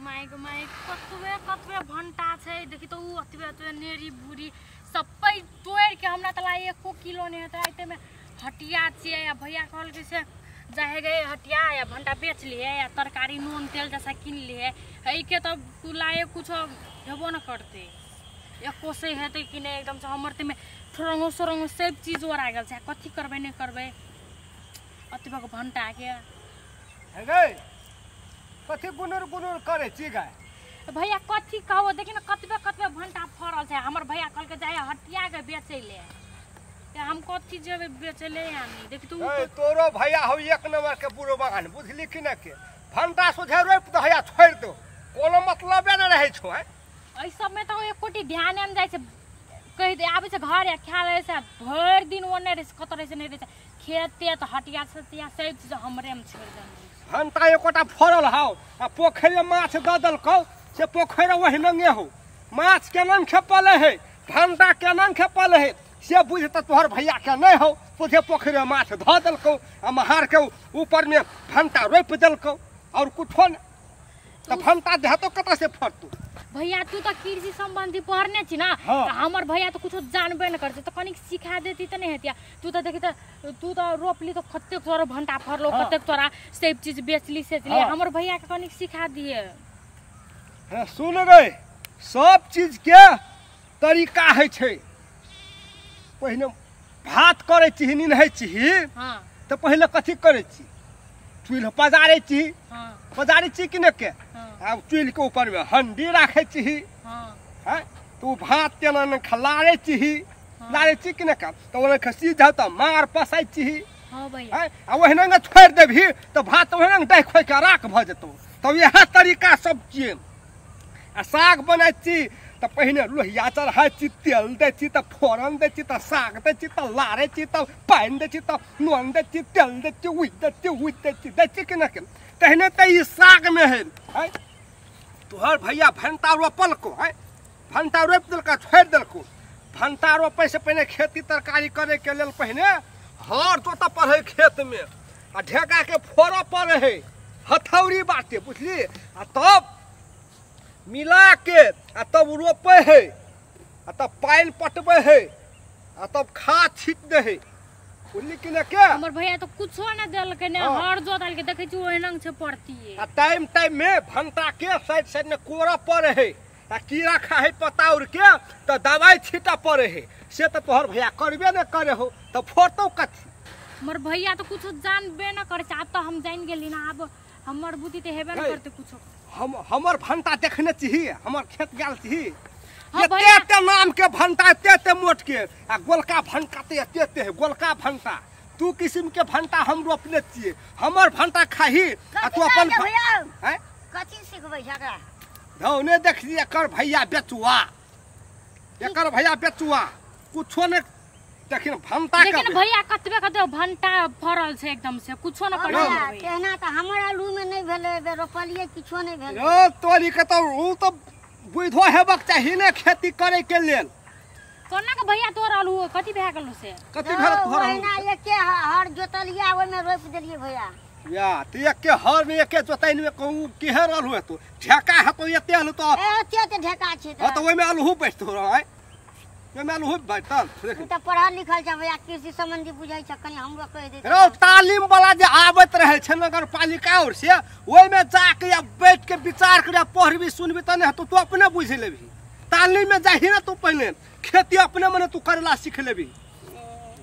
Mic mic कतबे कतबे भंटा छै देखी तो उ अतबे अतबे नेरी भूरी सबै तोड़ के हमरा तला 1 किलो नहीं हेतै। एते में हटिया छियै आ भैया कहलकै से जाहे गए हटिया या भंटा बेच लिए या तरकारी नून तेल जैसा किन लिए एके तो लाए कुछ हेबो न करते एको से हेतै कि नहीं एकदम से हमर ते में ठोरंगो सोरंगो सब चीज ओरा गेल छै। कथी करबै नहीं करबै अतबे के भंटा के हे गए कथी गुनुर गुनुर करे छी गाय भैया कथी कहबो देखी न कतबे कतबे भंटा फरल छै। हमर भैया कहलकै जाय हटिया के बेचै ले हम कथी जेबै बेचै ले आनी देखी तू ए तोरो भैया हौ एक नंबर के बुढ़ो बगान बुझली कि न के भंटा सोझे रोप दो हैया छोड़ दो कोनो मतलबे न रहै छौ। एहि सब में तो एकोटी ध्यान न जाय छै कहि दे आबै छै घर या खा लै छै भरि दिन ओने रहै छै कत रहै छै नहीं रहै छै खेत तेत हटिया सटिया सब चीज हमरे में छोड़ देने। भंटा एकोटा फरल हौ आ पोखरि में माछ दऽ देलकौ से पोखरि ओहिनंगे हौ माछ केना खेपल है भंटा केना खेपल है से बुझ तऽ तोहर भैया के नहीं हौ सोझे पोखरि में माछ धऽ देलकौ आ महार के ऊपर में भंटा रोपि देलकौ और कुछो न तऽ भंटा देहतो कतऽ से फरतौ। भैया तू तो कृषि संबंधी पढ़ने छी ना। हाँ। तो हमर भैया तो कुछो जानबे न करते तो कनिक सिखा देती त नहीं हेतिया। तू तो देखी त तू तो रोपली तो कतेक तोरा भंटा फरलो। हाँ। कतेक तोरा सब चीज बेचली सेचली। हाँ। हमर भैया के कनिक सिखा दिए। हाँ, सुन गए सब चीज के तरीका है छै। पहिने भात करे छी निन्है छी। हाँ। तऽ पहिले कथी करे छी चूल्हा पजारै छी। हाँ। पजारै छी कि ने के। हाँ। आ चूल्ह के ऊपर में हंडी राखै छी। हाँ। हैं तो भात तेना ने लारै छी। हाँ। लारै छी कि ने के तऽ ओना खसी जाउ तऽ मार पसाइ छी। हाँ भैया। हैं आ ओहिना ने छोड़ि देबही तऽ भात ओहिना ने डाहि खोइ के राख भऽ जेतौ। तऽ इएह तरीका सब छियै। आ साग बनाइ छी तऽ पहिने लोहिया चढ़ाइ छी तेल दै छी तऽ फोरन दै छी तऽ साग दै छी तऽ लारै छी तऽ पानि दै छी तऽ नून दै छी तेल दै छी उइ दै छी उइ दै छी दै छी कि ने के तहने तऽ ई सागमे है। हैं तोहर भैया भंटा रोपलको हैं भंटा रोपि देलका छोड़ि देलको। भंटा रोपै से पहिने खेती तरकारी करे के लेल पहिने हर जोतऽ पड़ै खेतमे आ ढेका के फोड़ऽ पड़ै है हथौड़ी बाटे बुझली आ तब मिला के आ तब रोपै है आ तब पानि पटबै है आ तब खाद छीट दै है बुझली कि ने के। हमर भैया तो कुछो न देलकै ने। हाँ। हर जोतल के देखै छी ओहिना छै परती आ टाइम टाइम में भंटा के साइड साइड में कोड़ा पड़े है आ कीड़ा खा है पत्ता उड़ के तऽ दवाई छीटा पड़े है से तऽ तोहर भैया करबे ने करे हो तऽ फोड़तौ कथी। हमर भैया तो कुछो जानबे न करे छै। आब तऽ हम जान गेली ना आब हमर बुद्धि तऽ हेबे न है। करते कुछो। हम हमर भंटा देखने छी हमर खेत गेल छी हाँ एते भैया। एते नाम के भंटा एते एते मोट के आ गोलका भंटा तऽ एते एते है गोलका भंटा दू किस्म के भंटा हम रोपने छियै। हमर भंटा खाही आ तू अपन भैया हैं कथी सिखबै छै एकरा धौ ने देखली एकर भैया बेचुआ एकर भैया बेचुआ कुछो ने देखिन भंटा के लेकिन भैया कतबे कतबे भंटा फरल छै एकदम से कुछो न भैया करल भैया। तेहना तऽ हमर आलू में नहीं भेलै एबे रोपलियै किछो नहीं भेलै। रौ तोरी के तऽ उ तऽ बुझो हेबाक चाही ने खेती करे के लेल। कोना के भैया तोर आलू कथी भए गेलो से कथी भेल तोहर आलू? ओहिना एके हर जोतलियै ओहिमे रोपि देलियै भैया। या तऽ एके हर में एके जोतैन में कहू केहन आलू हेतौ ढेका हेतौ एते आलू तऽ ए एते एते ढेका छै हँ तऽ ओहिमे आलू बैठतौ रहै ओहिमे आलू बैठतल देख। तू तऽ पढ़ल लिखल छै भैया कृषि संबंधी बुझै छै कनि हमरो कहि दे। रौ तालीम वाला जे आबैत रहै छै नगरपालिका और से ओहिमे जाके या बैठ के विचार कर पढ़बी सुनबी तऽ नहि हेतौ तू अपने बुझि लेबही। तालीम में जाही ने तू पहिने खेती अपने मने तू करेला सीख लेबही।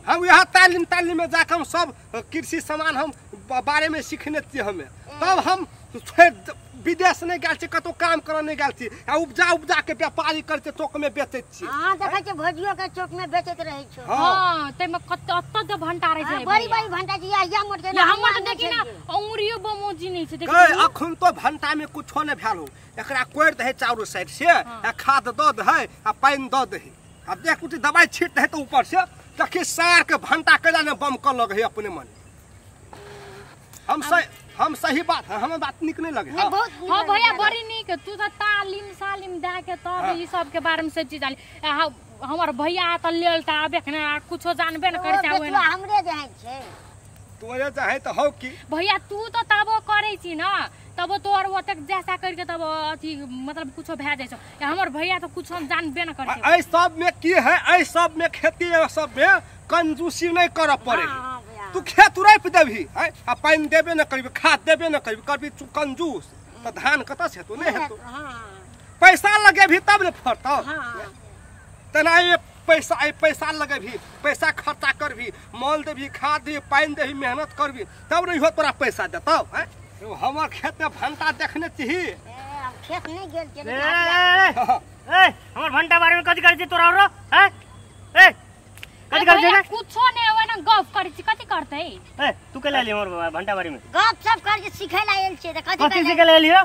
हम यहाँ तालीम तालीम में जाके हम सब कृषि सामान हम बारे में सीखने छियै हमे तब हम छोड़ि विदेश नहि गेल छी कतौ काम करऽ नहि गेल छी आ उपजा उपजा के व्यापारी करै छियै चौक में बेचै छियै। अहाँ देखै छियै भोजियो के चौक में बेचैत रहै छौ। हाँ। हां तैमे कत अत जे भंटा रहै छै बड़ी भैया। बड़ी भंटा छै या मोट छै या हमर तऽ देखी ना अंगुरियो बमोजी नहीं छै देखी गै अखन तो भंटा में कुछो नहि भेल हो एकरा कोड़ि दहै चारू साइड से आ खाद दऽ दहै आ पानि दऽ दहै आ देख कुछ दवाई छीट दहै तऽ ऊपर से देखी सार के भंटा कैला ने बम कऽ लगै है अपने मन। हम सही बात है हमर बात नीक नहीं लगे। नहीं, बहुत नीक हाँ लगे भैया बड़ी नीक तू तऽ तालीम सालीम दए के तब हाँ। ई सब के बारे में सब चीज जानी। हमर भैया तऽ लेल तऽ आबे ने कुछो जानबे न करै छै ओ बेचुआ हमरे जेहन छै। तोरे चाहे त हौ की भैया तू तो तबो करै छी न तबो तोर ओतेक जैसा करके तब अथी मतलब कुछो भए जाइ छौ। हमर भैया तो कुछो जानबे न करै छै। एहि सब में की है, एहि सब में खेती सब में कंजूसी नहीं करऽ पड़े। तू खेत रोपि देबही है आ पानि देबे न करबी, खाद देबे न करबी, करबी कंजूस त धान कतऽ से हेतौ? नहीं हेतौ। पैसा लगेबही तब ने फड़तौ। तेना पैसा पैसा लगेबही, पैसा खर्चा करबी, मल देबही, खाद देबही, पानि देबही, मेहनत करबी तब ने इहो तोरा पैसा देतौ। हमर खेत में भंटा देखने छी? खेत नहीं गेल छी। ए हमर भंटा बारे में कथि करै छी तोरा औरो? हैं ए कथि करै छी? कुछो नै ओना गप करै छी, कथि करतै? ए तू के ले हमर भंटा बारे में गप सब करके सिखै ला आयल छी त कथि सिखै ला आयल हो?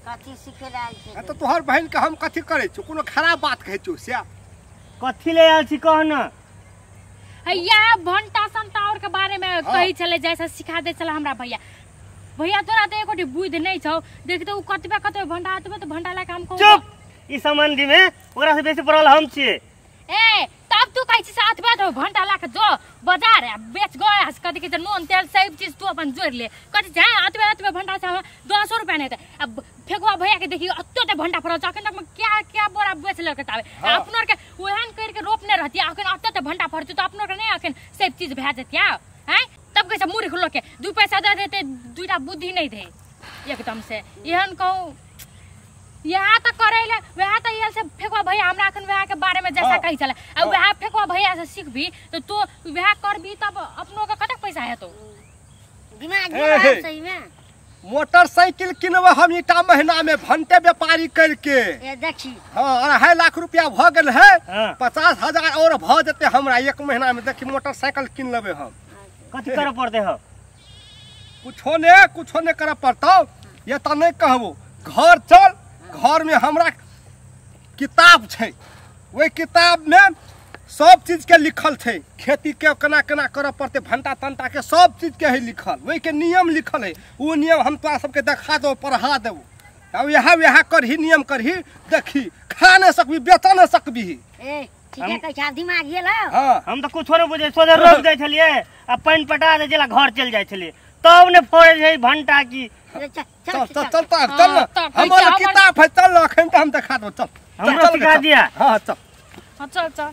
कथि सिखै ला आयल छी? त तोहर बहिन के हम कथि करै छी? कोनो खराब बात कहै छी से कथि ले आयल छी कह न। हैया भंटा संता और के बारे में कहै छले, जैसा सिखा दे छले हमरा भैया। भैया तोरा त एकोटी बुद्धि नहीं छौ, देख त उ कतबे कतबे भंटा आतबे त भंटा ला काम चुप। ई संबंधी में ओकरा से बेसी पड़ल हम छिए। ए तब तू कहै छी साथबे त भंटा ला के जो बाजार आ बेच गो आ कथि के नून तेल सब चीज तू अपन जोड़ ले। कथि जाय आतबे आतबे भंटा से 200 रुपया नहीं त अब फेकुआ भैया के देखी अत्ते त भंटा फरल अखन तक में क्या क्या बोरा बेच लके ताबे। अपनो के ओहन कर के रोपने रहती अखन अत्ते त भंटा फरतु त अपनो के नहीं अखन सब चीज भए जतिया हैं। तब कैसे मूर्ख लोग के 2 पैसा दे देते, 2टा बुद्धि नहीं दे एकदम से। एहन कहूँ यहाँ त करैले वएह त इहे से फेकुआ भैया हमरा अखन वएह के बारे में जैसा कहै छले आ वएह फेकुआ भैया से सीखबी त तू वएह करबी तब अपनो के कतेक पैसा हेतौ? दिमाग में सही में मोटरसाइकिल किनबै हम ईटा महीना में भंटे व्यापारी करके। ए देखी हाँ 2.5 लाख रुपया भ गेल है, 50,000 और भ जेतै हमरा 1 महीना में। देखी मोटरसाइकिल किन लेबै हम। कथि करऽ पड़तै? हो कुछो ने कुछो ने करऽ पड़तौ। ये त नहीं कहबो, घर चल, घर में हमरा किताब छै, ओहि किताब में सब चीज के लिखल छै, खेती के केना केना करऽ पड़तै, भंटा तंटा के सब चीज के है लिखल, ओहि के नियम लिखल है। ओ नियम हम तोरा सबके देखा देबो, पढ़ा देबो। अब यहाँ यहाँ करही नियम करही, देखी खा नहीं सकबी, बेच नहीं सकबी। ए ठीक है कहै छै दिमाग गेल। हां हम त कुछो नै बुझै, सोझे रोप जाइ छलियै आ पानि पटा दै छलियै, घर चलि जाइ छलियै तब ने फड़ै छै भंटा की। चल चल चल चल न हमर किताब है, चल न अखन त हम देखा देबो। चल हमरो सिखा दिया। हां चल चल चल।